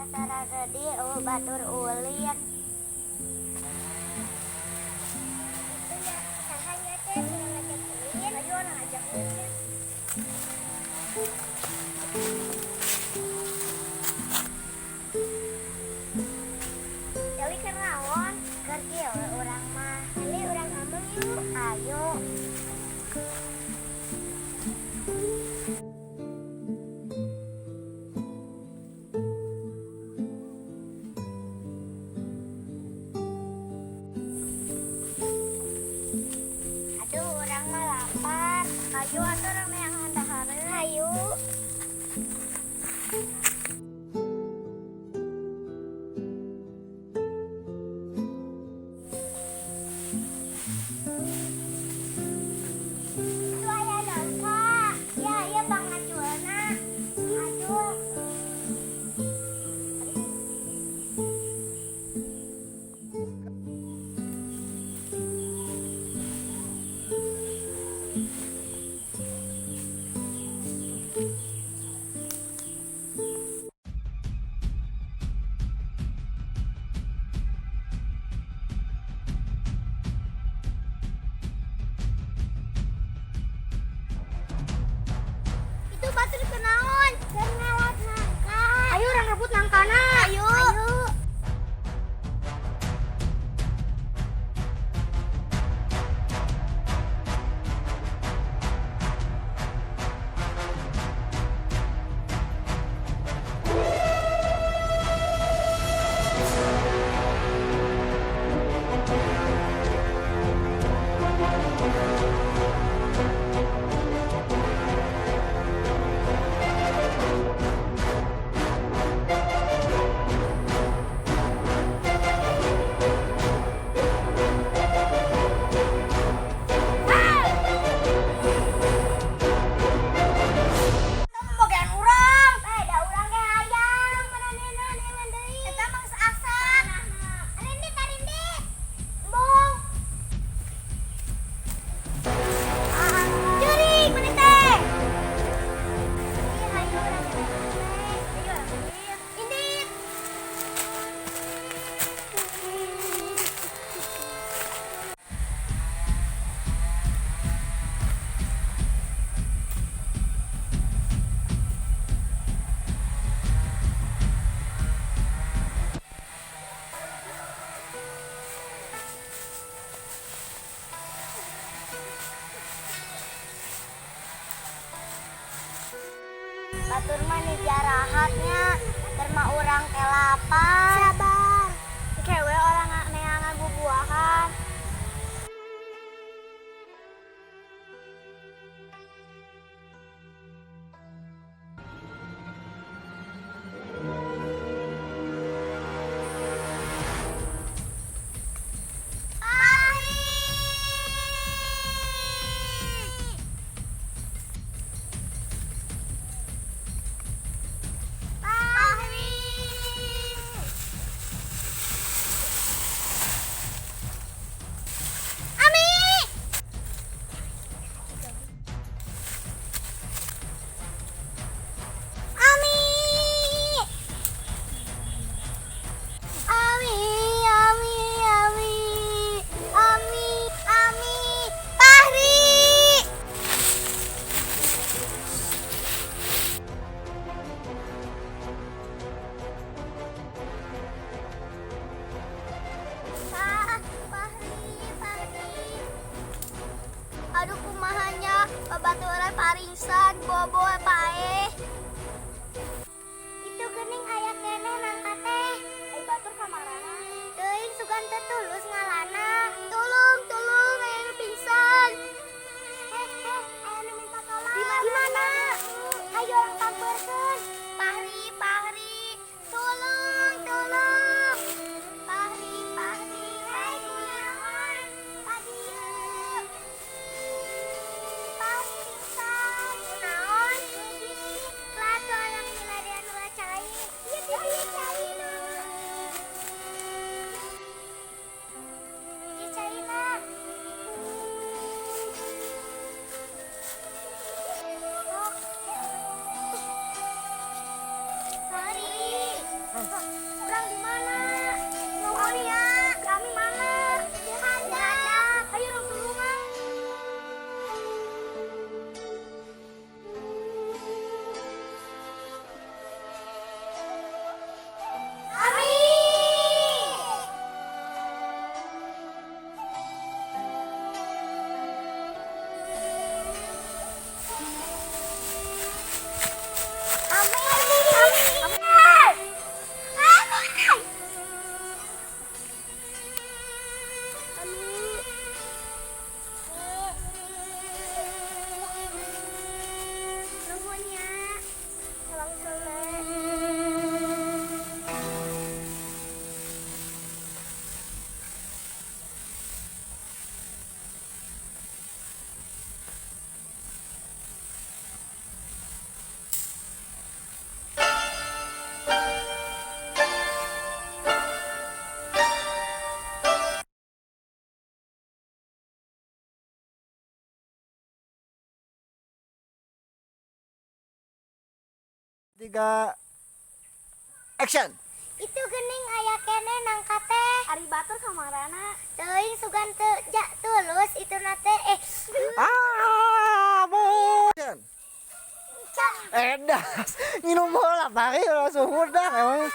Asa raredi euweuh batur ulin. Itu ya, saha nya teh nu ngajak ulin? Ayo urang ngajak ulin. Dewi keur naon? Keur kieu we urang mah. Dewi urang ameng yuk. Ayo. Aduh, urang mah lapar. Ayo atuh urang neangan dahareun. Hayu. Itu aya nangka. Ya, ya pangaculna. Aduh. Itu batur kunaon? Keur ngalat nangka. Ayo urang rebut nangkana. Ayo. Ayo. Bagian urang. Eh, da urang ge hayang maranehna neangan deui. Eta mah geus asak. Arindit, arindit. Embung. Jurig maneh teh. Ih, hayu urang ge. Ayo urang ulin. Indit. Batur mah jarahat nya, keur mah urang teh lapar. Sabar. Ke we urang neangan bubuahan. Pahri. Pahri. Ami. Ami. Ami, Ami, Ami, Ami, Ami, Pahri. Ah, Pahri, Pahri. Aduh, kumaha nya, babaturan paringsan, bobo paeh. Itu geuning aya keneh nangka teh. Ai batur kamarana? Teuing, sugan teh tulus ngalana. Tolong, tolong, aya nu pingsan. Eh, eh, aya nu minta tolong. Di mana? Hayu urang sampeurkeun. Pahri, Pahri, tolong, tolong. Pahri, Pahri, hei kunaon? Ka dieu. Pahri pingsan. Kunaon? Ami. Ami. Nuhun ya. Salam. Tiga, action. Itu gening aya keneh nangka teh. Ari batur kamarana? Teuing, sugan teu ja tulus itu na teh eh. Ah, action. Can. Edas, nginum bola pari langsung udah emang.